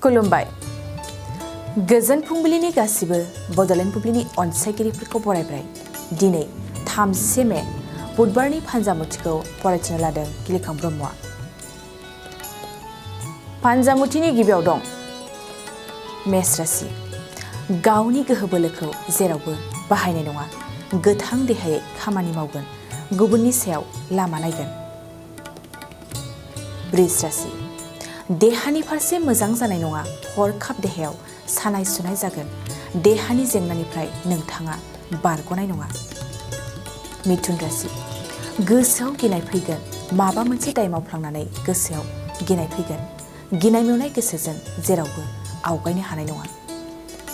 खुलुमबाय गोजोन फुंबिलिनि गासिबो बड'लेण्ड बुब्लिनि अनसायगिरिफोरखौ बरायबाय। दिनै 30 मे बुधबारनि फान्जामुथिखौ फरायथिनो लादों गिलिखां ब्रह्मआ। फान्जामुथिनि गिबियाव दं मेष राशि। गावनि गोहो बोलोखौ जेरावबो बाहायनाय नङा, गोथां देहायै खामानि मावगोन, गुबुननि सायाव लामा नायगोन। वृष राशि। देहानि फारसे मोजां जानाय नङा, हरखाब देहायाव सानाय सुनाय जागोन, देहानि जेंनानिफ्राय नोंथाङा बारग'नाय नङा। मिथुन राशि। गोसोआव गिनाय फैगोन, माबा मोनसे दाय मावफ्लांनानै गोसोआव गिनाय फैगोन, गिनाय मेवनाय गोसोजों जेरावबो आवगायनो हानाय नङा।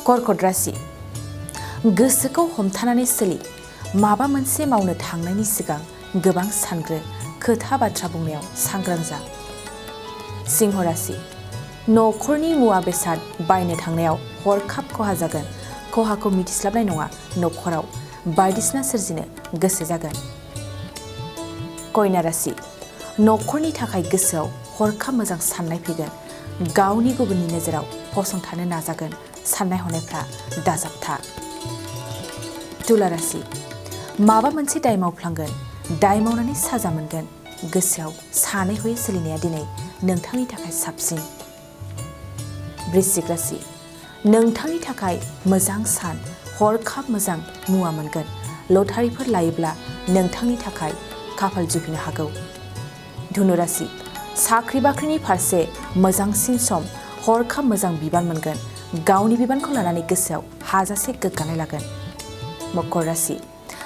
कर्कट राशि। गोसोखौ हमथानानै सोलि, माबा मोनसे मावनो थांनायनि सिगां गोबां सानग्रो, खोथा बाथ्रा बुंनायाव सांग्रां जा। सिंह राशि। न'खरनि मुवा बेसाद बायनो थांनायाव हरखाब खहा जागोन, खहाखौ मिथिस्लाबनाय नङा, न'खराव बायदिसिना सोरजिनो गोसो जागोन। कन्या राशि। न'खरनि थाखाय गोसोआव हरखाब मोजां साननाय फैगोन, गावनि गुबुननि नोजोराव फसंथानो नाजागोन, साननाय हनायफ्रा दाजाबथा। तुला राशि। माबा मोनसे दाय मावफ्लांगोन, दाय मावनानै साजा मोनगोन, गोसोआव सानै हयै सोलिनाया दिनै नोंथांनि थाखाय साबसिन। वृश्चिक राशि। नोंथांनि थाखाय मोजां सान, हरखाब मोजां मुवा मोनगोन, लटारिफोर लायोब्ला नोंथांनि थाखाय खाफाल जुफिनो हागौ। धनु राशि। साख्रि बाख्रिनि फारसे मोजांसिन सम, हरखाब मोजां बिबान मोनगोन, गावनि बिबानखौ लानानै गोसोआव हाजासे गोग्गानाय लागोन। मकर राशि।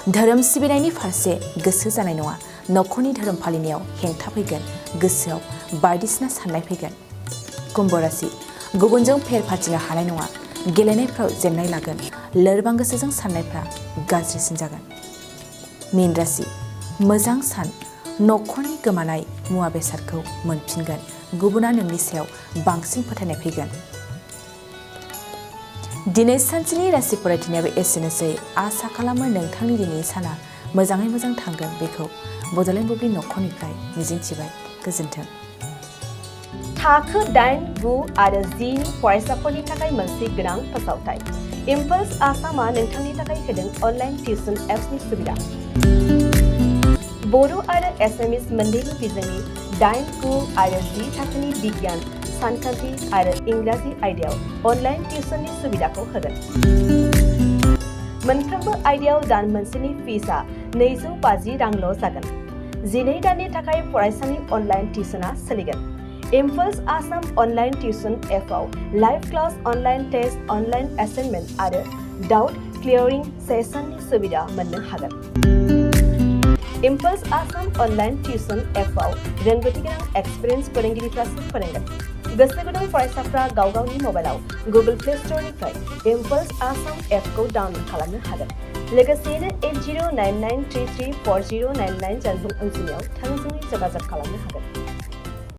धोरोम सिबिनायनि फारसे गोसो जानाय नङा, न'खरनि धोरोम फालिनायाव हेंथा फैगोन, गोसोआव बायदिसिना साननाय फैगोन। कुम्भ राशि। गुबुनजों फेर फाथिनो हानाय नङा, गेलेनायफ्राव जेननाय लागोन, लोरबां गोसोजों साननायफ्रा गाज्रिसिन जागोन। मीन राशि। मोजां सान, न'खरनि गोमानाय मुवा बेसादखौ मोनफिनगोन, गुबुना नोंनि सायाव बांसिन फोथायनाय फैगोन। दिनै सानसेनि राशि फरायथिनायाबो एसेनोसै। आसा खालामो नोंथांनि दिनैनि साना मोजाङै मोजां थांगोन, बेखौ बड'लेण्ड बुब्लि न'खरनिफ्राय मिजिंथिबाय। गोजोन्थों। थाखो 8, 9 आरो 10 नि फरायसाफोरनि थाखाय मोनसे गोनां फोसावथाय। इम्पल्स आसामआ नोंथांनि थाखाय होदों अनलाइन टिउसन एप्सनि सुबिदा। बर' आरो एसामिस मोन्नैबो बिजोंनि 8, 9 आरो 10 थाखोनि बिगियान, सानखान्थि आरो इंराजि आयदायाव अनलाइन टिउसननि सुबिदाखौ होगोन। मोनफ्रोमबो आयदायाव दान मोनसेनि फिसआ 250 रांल' जागोन। 12 दाननि थाखाय फरायसानि अनलाइन टिउसनआ सोलिगोन। इम्पल्स आसाम अनलाइन टिउसन एपआव live class, online test, online assignment आरो डाउट क्लियारिं सेसननि सुबिदा मोननो हागोन। इम्पल्स आसाम अनलाइन टिउसन एपआव रोंगौथि गोनां एक्सपिरियेन्स फोरोंगिरिफ्रासो फोरोंगोन। गोसो गुदुं फरायसाफ्रा गाव गावनि मबाइलाव गुगल प्ले स्ट'रनिफ्राय इम्पल्स आसाम एपखौ डाउनल'ड खालामनो हागोन। लोगोसेयैनो 8099334099 जानबुं अनजिमायाव थोंजोङै जगाजग खालामनो हागोन।